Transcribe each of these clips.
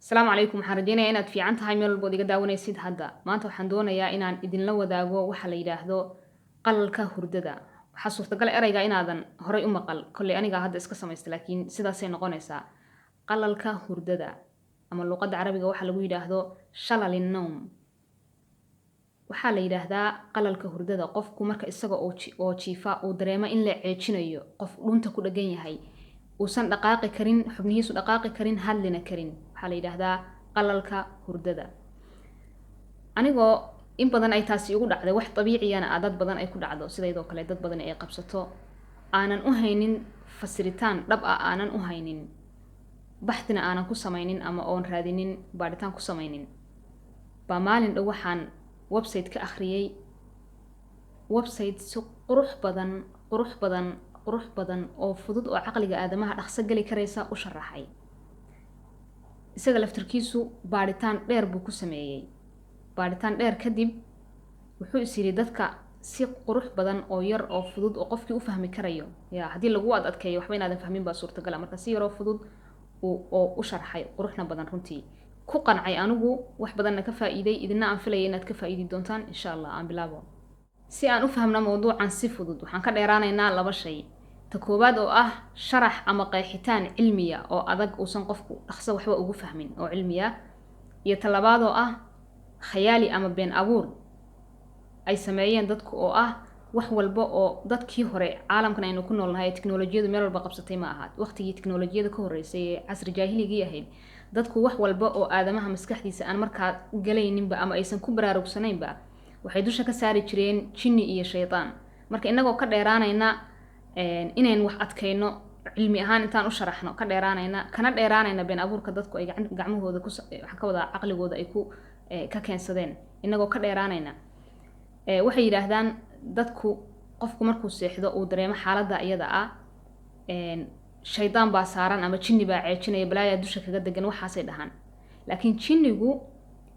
Asalaamu calaykum. Waxaan rajeynayaa inaad fiican tahay meel walbood iga daawanaysid. Hadda maanta waxaan doonayaa inaan idinla wadaago waxa la yidhaahdo qalalka hurdada. Waxaa suurtagal ereyga inaadan horay u maqal. Kolley anigaa hadda iska samaysta, laakiin sidaasay noqonaysaa: qalalka hurdada, ama luqadda Carabiga waxaa lagu yidhaahdo شلل النوم. Waxaa la yidhaahdaa qalalka hurdada qofku marka isaga oo jiifa uu dareemo in la ceejinayo, qof dhunta ku dhagan yahay, uusan dhaqaaqi karin, xubnihiisu dhaqaaqi karin, hadlina karin. Waxaa la yidhaahdaa qalalka hurdada. Anigoo in badan ay taasi igu dhacday, wax dabiiciyana ah, dad badan ay ku dhacdo, sidaydoo kale dad badan ay qabsato, aanan u haynin fasiritaan dhab ah, aanan u haynin baxtina, aanan ku samaynin ama oon raadinin, baadhitaan ku samaynin, baa maalin dhow waxaan website ka akhriyey, website si qurux badan, qurux badan, qurux badan oo fudud oo caqliga aadamaha dhaqso geli karaysa u sharaxay. Isaga laftarkiisu baadhitaan dheer buu ku sameeyey. Baadhitaan dheer kadib wuxuu is yidhi dadka si qurux badan oo yar oo fudud oo qofkii u fahmi karayo. Ya haddii lagu ad adkeeyo, waxba inaadan fahmin baa suurtagala. Marka si yaroo fudud oo u sharxay, quruxna badan, runtii ku qancay anigu, wax badanna ka faa'iiday, idina aan filaya inaad ka faa'iidi doontaan, insha Allah. Aan bilaabo. Si aan u fahmno mawduucan si fudud, waxaan ka dheeraanaynaa laba shay: ta koowaad oo ah sharax ama qeexitaan cilmiya oo adag, uusan qofku dhaqso waxba ugu fahmin oo cilmiya, iyo ta labaad oo ah khayaali ama been abuur ay sameeyeen dadku, oo ah wax walba oo dadkii hore. Caalamkan aynu ku noolnahay ee tiknolojiyadu meel walba qabsatay ma ahaad. Waqtigii tiknolojiyada ka horreysay ee casri jaahiligii ahayd, dadku wax walba oo aadamaha maskaxdiisa aan markaa galayninba ama aysan ku baraarugsanaynba waxay dusha ka saari jireen jinni iyo shaydaan. Marka innagoo ka dheeraanayna inayn wax adkayno, cilmi ahaan intaan u sharaxno ka dheeraanayna, kana dheeraanayna been abuurka dadku ay gacmahooda ku, waxaan ka wadaa caqligooda ay ku ka keensadeen, innagoo ka dheeraanayna, waxay yidhaahdaan dadku qofku markuu seexdo uu dareemo xaaladda iyada ah, shaydaan baa saaran ama jinni baa ceejinaya, balaayaa dusha kaga degan, waxaasay dhahaan. Laakiin jinnigu,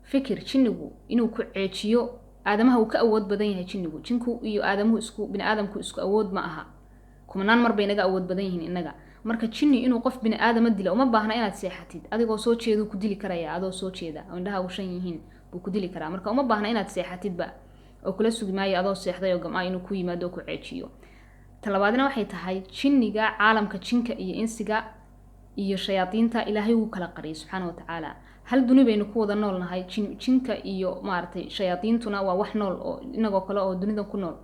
fikir jinnigu inuu ku ceejiyo, aadamaha uu ka awood badan yahay jinnigu. Jinku iyo aadamuhu isku, bini aadamku isku awood ma aha, kumanaan mar bay naga awood badan yihiin innaga. Marka jinni inuu qof bini aadama dila uma baahna inaad seexatid. Adigoo soo jeeduu ku dili karaya, adoo soo jeeda oo indhaha shan yihiin buu ku dili karaa. Marka uma baahna inaad seexatidba, oo kula sugi maayo adoo seexday oo gam'a inuu ku yimaado oo ku ceejiyo. Talabaadna waxay tahay jinniga, caalamka jinka iyo insiga iyo shayaadiinta Ilaahay wuu kala qariyay, subxaana wa tacaala. Hal duni baynu ku wada nool nahay. Jinka iyo maaragtay shayaadiintuna waa wax nool oo inagoo kale oo dunidan ku nool,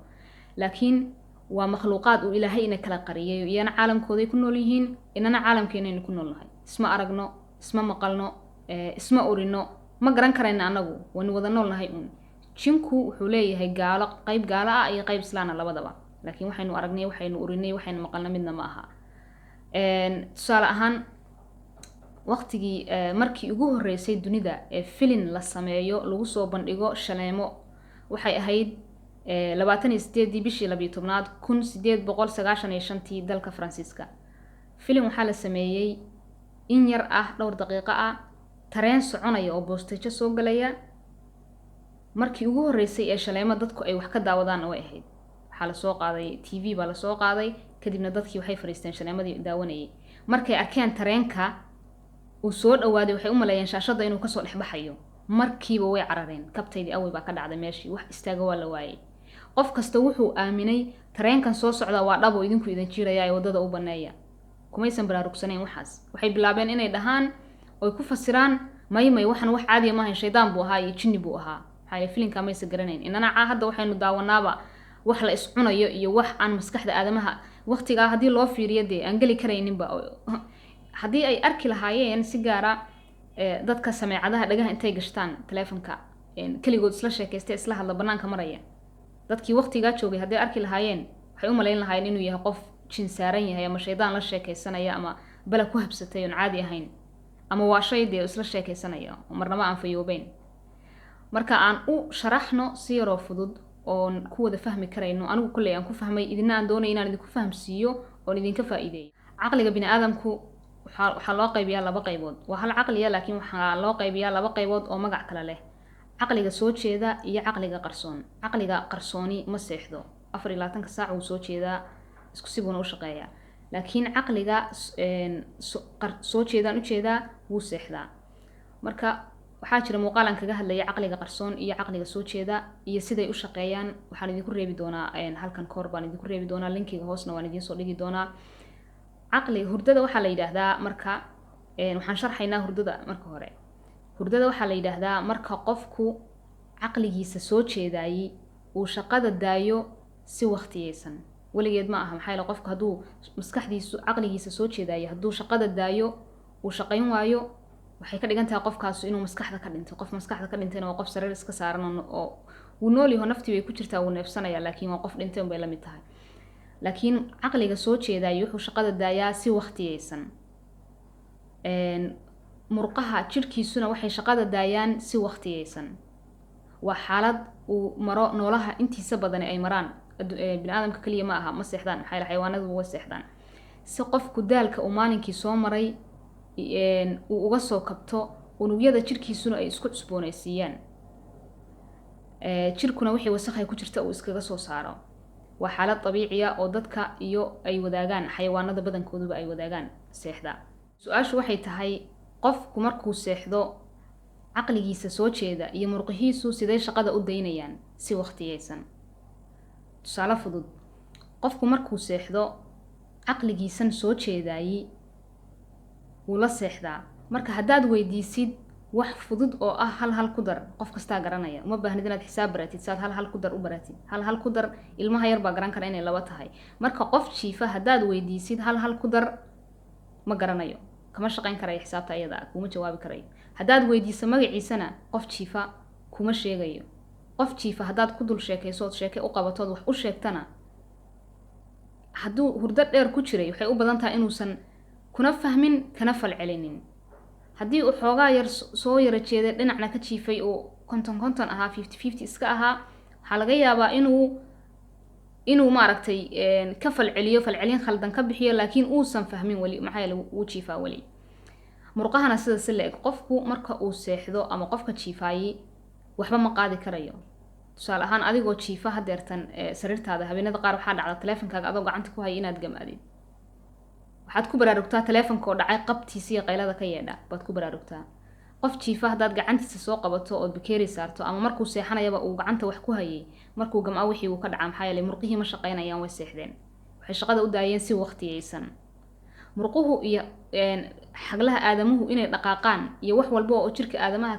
laakiin waa makhluuqaad uu Ilaahay ina kala qariyay. Iyana caalamkooday ku nool yihiin, inana caalamkeenaynu ku nool nahay. Isma aragno, isma maqalno, isma urino, ma garan karayna. Annagu waynu wada nool nahay uun. Jinku wuxuu leeyahay gaalo, qayb gaalo ah iyo qayb islaana labadaba, laakiin waxaynu aragnay, waxaynu urinay, waxaynu maqalna midna ma aha. Tusaale ahaan, waqtigii markii ugu horreysay dunida ee filin la sameeyo, lagu soo bandhigo shaleemo, waxay ahayd 28-dii bishii 12aad 1895-tii dalka Faransiiska. Filin waxaa la sameeyey in yar ah, dhowr daqiiqo ah, tareen soconaya oo boostejo soo galaya. Markii ugu horreysay ee shaleemo dadku ay wax ka daawadaanna way ahayd. Waxaa lasoo qaaday TV baa lasoo qaaday, kadibna dadkii waxay fadhiisteen shaleemadii daawanayay. Markay arkeen tareenka uu soo dhawaaday, waxay u maleeyeen shaashadda inuu kasoo dhex baxayo. Markiiba way carareen. Kabtaydii awey baa ka dhacday meeshii, wax istaaga waa la waayay. Qof kasta wuxuu aaminay tareenkan soo socda waa dhabo, idinku idin jiiraya ee waddada u baneeya. Kumaysan baraarugsanayn waxaas. Waxay bilaabeen inay dhahaan oy ku fasiraan: "May, may, waxan wax caadiya maahayn, shaydaan buu ahaa iyo jinni buu ahaa." Maxaa yeele filinkaa maysa garanayn. Inana caa hadda waxaynu daawanaaba wax la iscunayo iyo wax aan maskaxda aadamaha waqtigaa haddii loo fiiriyo dee aan geli karayninba. Haddii ay arki lahaayeen si gaara dadka sameecadaha dhagaha intay gashtaan taleefonka keligood isla sheekaysta, isla hadla, banaanka maraya, dadkii waqtigaa joogay hadday arki lahaayeen, waxay u malayn lahaayeen inuu yahay qof jin saaran yahay ama shaydaan la sheekaysanaya ama bala ku habsatay oon caadi ahayn ama waa shay dee isla sheekaysanaya oo marnaba aan fayoobeyn. Marka aan u sharaxno si yaroo fudud oon ku wada fahmi karayno. Anigu kolley aan ku fahmay, idina aan doonay inaan idinku fahamsiiyo oon idinka faa'iideeyo. Caqliga bini aadamku waxaa loo qaybiyaa laba qaybood. Waa hal caqliya, laakiin waxaa loo qaybiyaa laba qaybood oo magac kale leh: caqliga soo jeeda iyo caqliga qarsoon. Caqliga qarsooni ma seexdo, 24-ka saac wuu soo jeedaa, isku si buuna u shaqeeyaa. Laakiin caqliga soo jeedaan ujeedaa wuu seexdaa. Marka waxaa jira muuqaal aan kaga hadlaya caqliga qarsoon iyo caqliga soo jeeda iyo siday u shaqeeyaan. Waxaan idinku reebi doonaa halkan koor baan idinku reebi doonaa, linkiga hoosna waan idiin soo dhigi doonaa. Caqli hurdada waxaa la yidhaahdaa, marka waxaan sharxaynaa hurdada marka hore. Hurdada waxaa la yidhaahdaa marka qofku caqligiisa soo jeedaayey uu shaqada daayo si waqtiyeysan. Weligeed ma aha, maxaa yeele qofku hadduu maskaxdiisu caqligiisa soo jeedaayo hadduu shaqada daayo, uu shaqayn waayo, waxay ka dhigan tahay qofkaas inuu maskaxda ka dhintay. Qof maskaxda ka dhintayna waa qof sariir iska saaran oo wuu nool yaho, naftii bay ku jirtaa, wuu neefsanaya, laakiin waa qof dhintay unbay la mid tahay. Laakiin caqliga soo jeedaayo wuxuu shaqada daayaa si waqtiyeysan, murqaha jidhkiisuna waxay shaqada daayaan si waqtiyeysan. Waa xaalad uu maro noolaha intiisa badani ay maraan. Bini aadamka keliya ma aha, ma seexdaan, maxaa yeele xayawaanadu way seexdaan, si qofku daalka uu maalinkii soo maray uu uga soo kabto, unugyada jidhkiisuna ay isku cusboonaysiiyaan, jirkuna wixii wasakhay ku jirta uu iskaga soo saaro. Waa xaalad dabiiciya oo dadka iyo ay wadaagaan xayawaanada badankooduba ay wadaagaan seexda. Su-aashu waxay tahay, qofku markuu seexdo caqligiisa soo jeeda iyo murqihiisu siday shaqada u daynayaan si waqtiyeysan? Tusaale fudud, qofku markuu seexdo caqligiisan soo jeedaayi wuu la seexdaa. Marka haddaad weydiisid wax fudud oo ah hal hal ku dar, qof kastaa garanaya. Uma baahnid inaad xisaab baratid saad hal hal ku dar u baratid. Hal hal ku dar ilmaha yar baa garan kara inay 2 tahay. Marka qof jiifa haddaad weydiisid hal hal ku dar, ma garanayo, kama shaqayn karayo xisaabta iyada ah, kuma jawaabi karayo. Haddaad weydiiso magaciisana, qof jiifa kuma sheegayo. Qof jiifa haddaad ku dul sheekayso ood sheeke u qabatood wax u sheegtana, hadduu hurdo dheer ku jiray, waxay u badan tahay inuusan kuna fahmin kana falcelinin. Haddii uu xoogaa yar soo yara jeeday, dhinacna ka jiifay oo 50-50 ahaa, 50-50 iska ahaa, waxaa laga yaabaa inuu maaragtay ka falceliyo, falcelin khaldan ka bixiyo, laakiin uusan fahmin weli, maxaa yeele wuu jiifaa weli. Murqahana sida si la-eg, qofku marka uu seexdo ama qofka jiifaayi waxba ma qaadi karayo. Tusaale ahaan, adigoo jiifa hadeertan sariirtaada, habeenada qaar waxaa dhacda taleefonkaaga adoo gacanta ku haya inaad gamaadid. Waxaad ku baraarugtaa taleefonka oo dhacay qabtiisa iyo qaylada ka yeedha baad ku baraarugtaa. Qof jiifa haddaad gacantiisa soo qabato ood bakeeri saarto, ama markuu seexanayaba uu gacanta wax ku hayay, markuu gam'a wixii uu ka dhacaa, maxaa yeelay murqihii ma shaqaynayaan, way seexdeen, waxay shaqada u daayeen si waqtiyeysan. Murquhu iyo xaglaha aadamuhu inay dhaqaaqaan iyo wax walba oo jirka aadamaha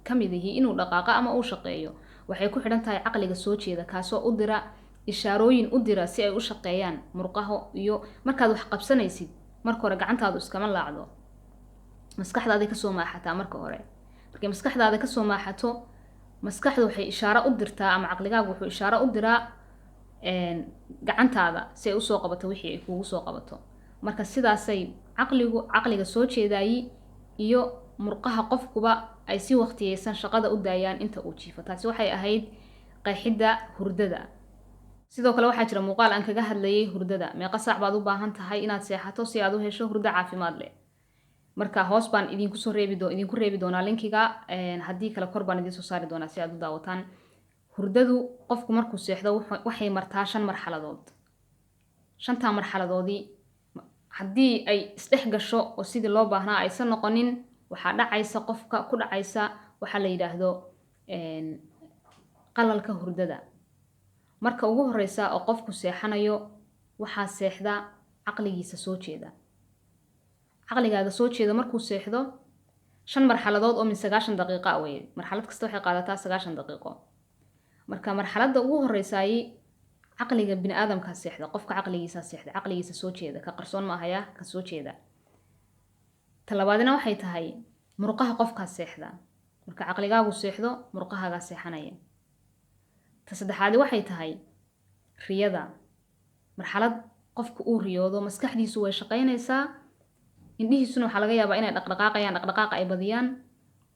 ka mid ihi inuu dhaqaaqo ama uu shaqeeyo waxay ku xidhan tahay caqliga soo jeeda, kaasoo u dira ishaarooyin u dira si ay u shaqeeyaan murqaho. Iyo markaad wax qabsanaysid, marka hore gacantaadu iskama laacdo, maskaxdaaday kasoo maaxataa marka hore. Markay maskaxdaada kasoo maaxato, maskaxdu waxay ishaaro u dirtaa ama caqligaagu wuxuu ishaaro u diraa gacantaada si ay usoo qabato wixii ay kugu soo qabato. Marka sidaasay caqliga soo jeedaayi iyo murqaha qofkuba ay si waqtiyeysan shaqada u daayaan inta uu jiifo. Taasi waxay ahayd qeexidda hurdada. Sidoo kale waxaa jira muuqaal aan kaga hadlayay hurdada, meeqa saac baad u baahan tahay inaad seexato si aad u hesho hurdo caafimaad leh. Marka hoos baan idinku soo reebi idinku reebi doonaa linkiga, haddii kale kor baan idiin soo saari doonaa si aad u daawataan. Hurdadu qofku markuu seexdo waxay martaa 5 marxaladood. 5taa marxaladoodii haddii ay isdhex gasho oo sidii loo baahnaa aysan noqonin, waxaa dhacaysa qofka ku dhacaysa waxaa la yidhaahdo qalalka hurdada. Marka ugu horeysa oo qofku seexanayo, waxaa seexda caqligiisa soo jeeda. Caqligaaga soo jeeda markuu seexdo, 5 marxaladood oo min 90 daqiiqo ah weye. Marxalad kasta waxay qaadataa 90 daqiiqo. Marka marxaladda ugu horeysaay caqliga bini aadamkaa seexda, qofka caqligiisaa seexda, caqligiisa soo jeeda, ka qarsoon ma ahaya, ka soo jeeda. Talabaadina waxay tahay murqaha qofkaa seexda. Marka caqligaagu seexdo, murqahaagaa seexanaya. Ta saddexaadi waxay tahay riyada. Marxalad qofku uu riyoodo, maskaxdiisu way shaqaynaysaa, indhihiisuna waxaa laga yaabaa inay dhaqdhaqaaqayaan, dhaqdhaqaaqa ay badiyaan.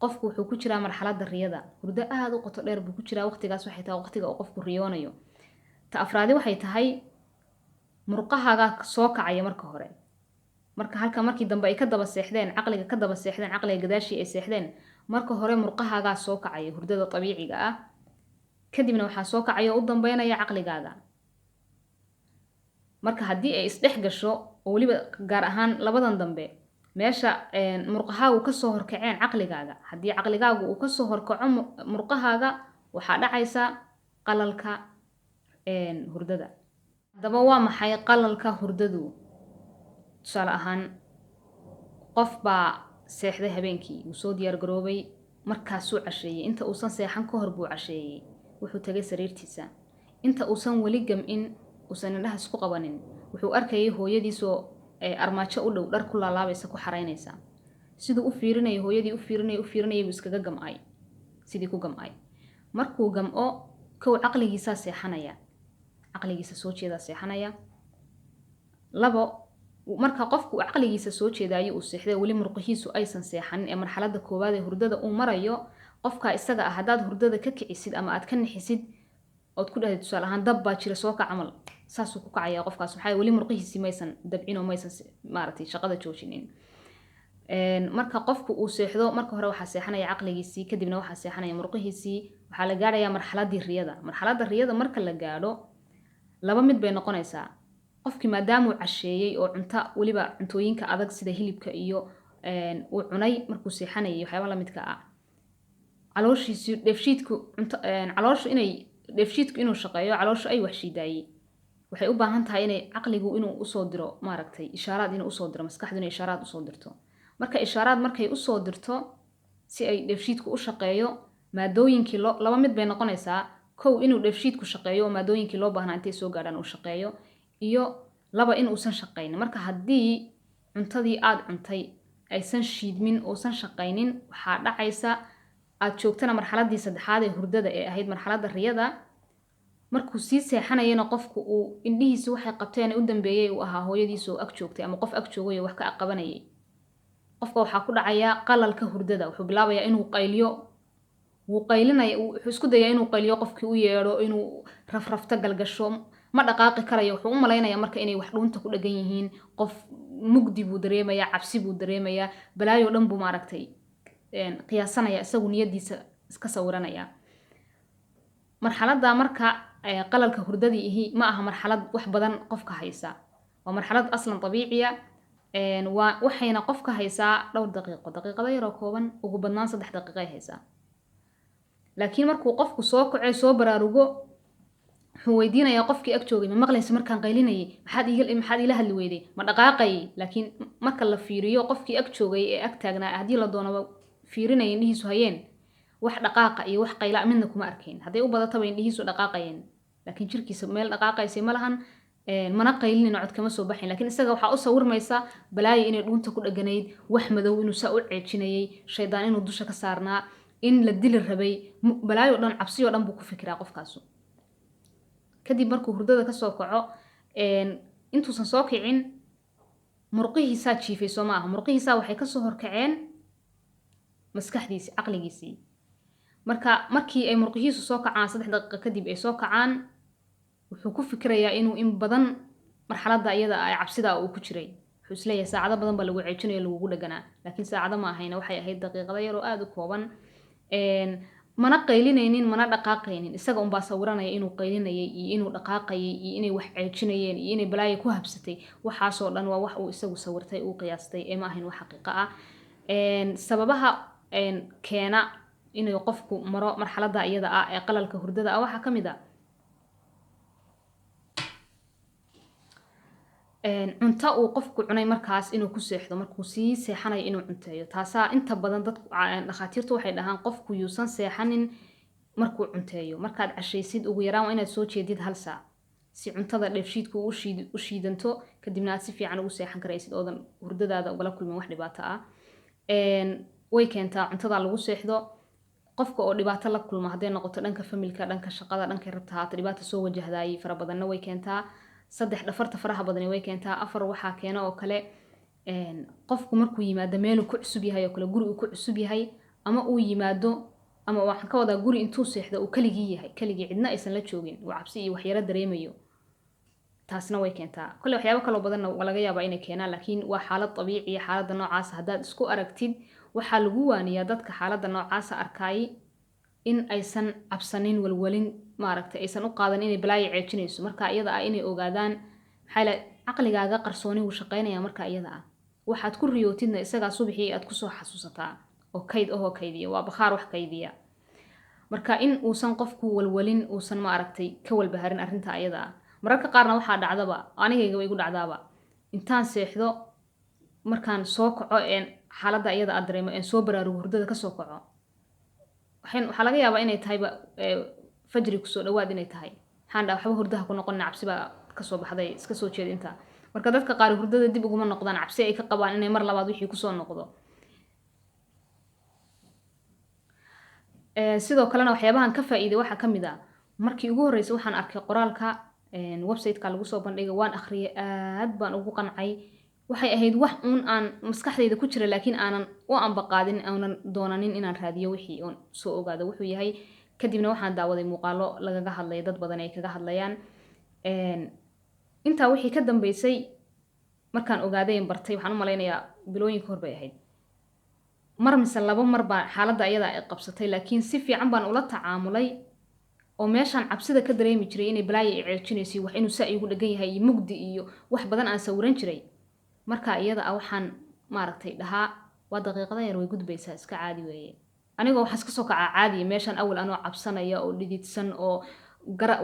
Qofku wuxuu ku jiraa marxaladda riyada, hurdo aada u qoto dheer buu ku jiraa. Waqtigaas waxay tahay waqtiga uu qofku riyoonayo. Ta afraadi waxay tahay murqahaagaa soo kacaya marka hore. Marka halka markii dambe ay ka daba seexdeen caqliga, ka daba seexdeen caqliga gadaashii ay seexdeen, marka hore murqahaagaa soo kacaya hurdada dabiiciga ah, kadibna waxaa soo kacaya oo u dambeynaya caqligaaga. Marka haddii ay isdhex gasho oo weliba gaar ahaan labadan dambe Meesha murqahaagu kasoo horkaceen caqligaaga, haddii caqligaagu uu kasoo horkaco murqahaaga, waxaa dhacaysa qalalka hurdada. Haddaba waa maxay qalalka hurdadu? Tusaale ahaan, qof baa seexday habeenkii, wuu soo diyaar garoobay, markaasuu casheeyey. Inta uusan seexan ka hor buu casheeyey. Wuxuu tagay sariirtiisa. Inta uusan weli gam-in, uusan indhaha isku qabanin, wuxuu arkayay hooyadiisoo armaajo u dhow dhar ku laalaabaysa, ku xaraynaysa. Siduu u fiirinayay hooyadii, u fiirinayay, u fiirinayay, buu iskaga gam'ay, sidii ku gam'ay. Markuu gam'o, kow, caqligiisaa seexanaya, caqligiisa soo jeedaa seexanaya. Labo, marka qofku caqligiisa soo jeedaayo uu seexday, weli murqihiisu aysan seexanin ee marxaladda koowaad ee hurdada uu marayo, qofka isaga ah haddaad hurdada ka kicisid ama aad ka nixisid ood ku dhahdid, tusaale ahaan, "Dab baa jira, soo kac" camal, saasuu ku kacaya qofkaas. Maxaa? Weli murqihiisii maysan dabcin oo maysan maaragtay shaqada joojinin. Marka qofku uu seexdo, marka hore waxaa seexanaya caqligiisii, kadibna waxaa seexanaya murqihiisii. Waxaa la gaadhayaa marxaladii riyada. Marxaladda riyada marka la gaadho, laba mid bay noqonaysaa. Qofkii maadaamuu casheeyey oo cunto, weliba cuntooyinka adag sida hilibka iyo uu cunay markuu seexanayay, waxyaaba lamidka ah, calooshiisi dheefshiidku cunto, calooshu inay dheefshiidku inuu shaqeeyo, calooshu ay wax shiidaayey, waxay u baahan tahay inay caqligu inuu usoo diro, maaragtay, ishaaraad inuu usoo diro, maskaxdu inay ishaaraad usoo dirto. Marka ishaaraad markay usoo dirto si ay dheefshiidku u shaqeeyo, maadooyinkii loo, laba mid bay noqonaysaa: kow, inuu dheefshiidku shaqeeyo oo maadooyinkii loo baahnaa intay soo gaadhaan uu shaqeeyo, iyo laba, in uusan shaqaynin. Marka haddii cuntadii aad cuntay aysan shiidmin, uusan shaqaynin, waxaa dhacaysa aad joogtana marxaladii saddexaad ee hurdada ee ahayd marxaladda riyada. Markuu sii seexanayana, qofku uu indhihiisi waxay qabteen u dambeeyey uu ahaa hooyadiisa oo ag joogtay ama qof ag joogay oo wax ka qabanayay. Qofka waxaa ku dhacaya qalalka hurdada. Wuxuu bilaabayaa inuu qayliyo, wuu qaylinaya, wuxuu isku dayaa inuu qayliyo, qofkii u yeedho, inuu rafrafto, galgasho, ma dhaqaaqi karayo. Wuxuu u malaynayaa marka inay wax dhuunta ku dhagan yihiin. Qof mugdi buu dareemayaa, cabsi buu dareemayaa, balaayo dhan buu, maaragtay, qiyaasanaya, isagu niyadiisa iska sawiranaya. Marxaladda marka qalalka hurdadii ihi ma aha marxalad wax badan qofka haysa, waa marxalad aslan dabiiciya. Waa waxayna qofka haysaa dhowr daqiiqo, daqiiqado yaroo kooban, ugu badnaan 3 daqiiqay haysaa. Laakiin markuu qofku soo kaco, soo baraarugo, wuxuu weydiinayaa qofkii ag joogay: "Ma maqlaysa markaan qaylinayay? Maxaad iila hadli weyday? Ma dhaqaaqayay?" Laakiin marka la fiiriyo qofkii ag joogay ee ag taagnaa, haddii la doonaba fiirinaya, indhihiisu hayeen, wax dhaqaaqa iyo wax qayla midna kuma arkayn. Hadday u badataba indhihiisu dhaqaaqayeen, laakiin jirkiisa meel dhaqaaqaysay ma lahan, mana qaylinin, cod kama soo baxayn. Laakiin isaga waxaa u sawirmaysa balaayo inay dhuunta ku dheganayd, wax madow inuu saa u ceejinayay, shaydaan inuu dusha ka saarnaa, in la dili rabay, balaayo dhan, cabsiyo dhan buu ku fikiraa qofkaasu. Kadib markuu hurdada kasoo kaco, intuusan soo kicin murqihiisaa jiifay, soo ma aha? Murqihiisaa waxay kasoo horkaceen maskaxdiisii, caqligiisii. Marka markii ay murqihiisu soo kacaan, 3 daqiiqo kadib ay soo kacaan, wuxuu ku fikirayaa inuu in badan marxaladda iyada ah ee cabsida uu ku jiray. Wuxuu isleeyahay saacado badan baa lagu ceejinayo, lagugu dhaganaa. Laakiin saacado ma ahayna, waxay ahayd daqiiqado yaroo aada u kooban. Mana qaylinaynin, mana dhaqaaqaynin. Isaga unbaa sawiranaya inuu qaylinayay iyo inuu dhaqaaqayay iyo inay wax ceejinayeen iyo inay balaayo ku habsatay. Waxaasoo dhan waa wax uu isagu sawirtay, uu qiyaastay, ee ma ahayn wax xaqiiqo ah. Sababaha keena inuu qofku maro marxaladda iyada ah ee qalalka hurdada ah waxaa ka mid ah cunto uu qofku cunay markaas inuu ku seexdo, markuu sii seexanayo inuu cunteeyo. Taasaa inta badan dadku, dhakhaatiirtu waxay dhahaan qofku yuusan seexanin markuu cunteeyo. Markaad cashaysid, ugu yaraan waa inaad soo jeedid hal saac si cuntada dheefshiidku u shiidanto, kadibna aad si fiican ugu seexan karaysid oodan hurdadaada ugala kulmin wax dhibaato ah. Way keentaa cuntada lagu seexdo. Qofka oo dhibaato la kulma, hadday noqoto dhanka familka, dhanka shaqada, dhanka rabta haata, dhibaato soo wajahdaayay fara badanna way keentaa. Saddex, dhafarta faraha badani way keentaa. Afar, waxaa keena oo kale qofku markuu yimaado meeluu ku cusub yahay oo kale, guri uu ku cusub yahay ama uu yimaado, ama waxaan ka wadaa guri intuu seexdo uu keligii yahay, keligii, cidna aysan la joogin, uu cabsi iyo waxyaro dareemayo, taasna way keentaa. Kolley waxyaabo kaloo badanna waa laga yaabaa inay keenaan, laakiin waa xaalad dabiiciya. Xaaladda noocaasa haddaad isku aragtid, waxaa lagu waaniyaa dadka xaaladda noocaasa arkaay in aysan cabsanin, walwalin, maaragtay, aysan u qaadan inay balaayo ceejinayso. Marka iyada ah inay ogaadaan, maxaa yeelay caqligaaga qarsooni wuu shaqeynaya marka iyada ah. Waxaad ku riyootidna isagaa subaxii aad kusoo xasuusataa oo kayd ahoo kaydiya, waa bakhaar wax kaydiya. Marka in uusan qofku walwalin, uusan, ma aragtay, ka walbaharin arrinta ayada ah. Mararka qaarna waxaa dhacdaba, anigayga igu dhacdaaba, intaan seexdo markaan soo kaco een xaaladda iyada aad dareemo, een soo baraarugo, hurdada kasoo kaco, waxaa laga yaabaa inay tahayba fajri kusoo dhawaad inay tahay. Waxaan dhaha, waxba hurdaha ku noqon, cabsi baa kasoo baxday, iska soo jeed intaa. Marka dadka qaar hurdada dib uguma noqdaan, cabsi ay ka qabaan inay mar labaad wixii kusoo noqdo. Sidoo kalena waxyaabahan ka faa'iiday waxaa ka mid ah, markii ugu horreysay waxaan arkay qoraalka website-ka lagu soo bandhigay, waan akhriyay, aad baan ugu qancay. Waxay ahayd wax uun aan maskaxdayda ku jira, laakiin aanan u ambaqaadin, aanan doonanin inaan raadiyo wixii oon soo ogaado wuxuu yahay. Kadibna waxaan daawaday muuqaalo lagaga hadlaya, dad badan ay kaga hadlayaan. Intaa wixii ka dambeysay, markaan ogaaday en bartay, waxaan u malaynayaa bilooyin ka hor bay ahayd, mar mise labo mar baa xaaladda ayada ay qabsatay, laakiin si fiican baan ula tacaamulay. Oo meeshaan cabsida ka dareemi jiray inay balaaya i ceejinaysay, wax inuu saa iigu dhegan yahay iyo mugdi iyo wax badan aan sawiran jiray, marka iyada ah waxaan, maaragtay, dhahaa waa daqiiqada yar, way gudbaysaa, iska caadi weeye. Anigoo waxaan iska soo kacaa caadiya, meeshaan awal anoo cabsanaya oo dhididsan oo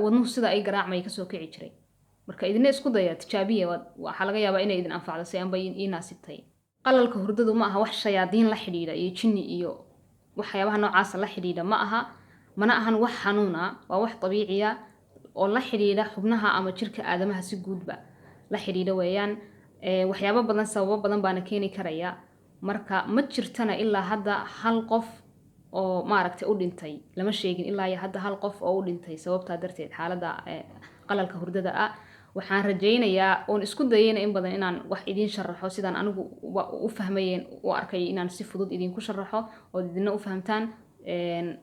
wadnuhu sida ay garaacmay kasoo kici jiray. Marka idina isku daya, tijaabiya, waxaa laga yaabaa inay idin anfacdo si anba ii naasibtay. Qalalka hurdadu ma aha wax shayaadiin la xidhiidha iyo jinni iyo waxyaabaha noocaasa la xidhiidha, ma aha, mana ahan wax xanuuna. Waa wax dabiiciya oo la xidhiidha xubnaha ama jirka aadamaha si guudba la xidhiidha weeyaan. Waxyaabo badan, sababo badan baana keeni karaya. Marka ma jirtana ilaa hadda hal qof oo, maaragtay, u dhintay, lama sheegin ilaa iyo hadda hal qof oo u dhintay sababtaa darteed xaaladda qalalka hurdada ah. Waxaan rajaynayaa oon isku dayayna in badan inaan wax idiin sharaxo sidaan anigu u fahmayeen, u arkay, inaan si fudud idinku sharaxo ood idina u fahamtaan.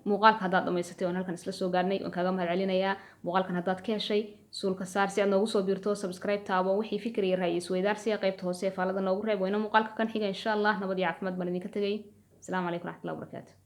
Muuqaalka haddaad dhamaysatay oon halkan isla soo gaarnay, waan kaaga mahad celinayaa. Muuqaalkan haddaad ka heshay, suulka saar si aad noogu soo biirto, subscribe taabo. Wixii fikir iyo ra'yi isweydaarsiya, qaybta hoose ee faalada noogu reeb. Wayna muuqaalka kan xiga, insha Allah. Nabad iyo caafimaad baan idinka tegay. Asalaamu calaykum raxmatullahi wabarakaatu.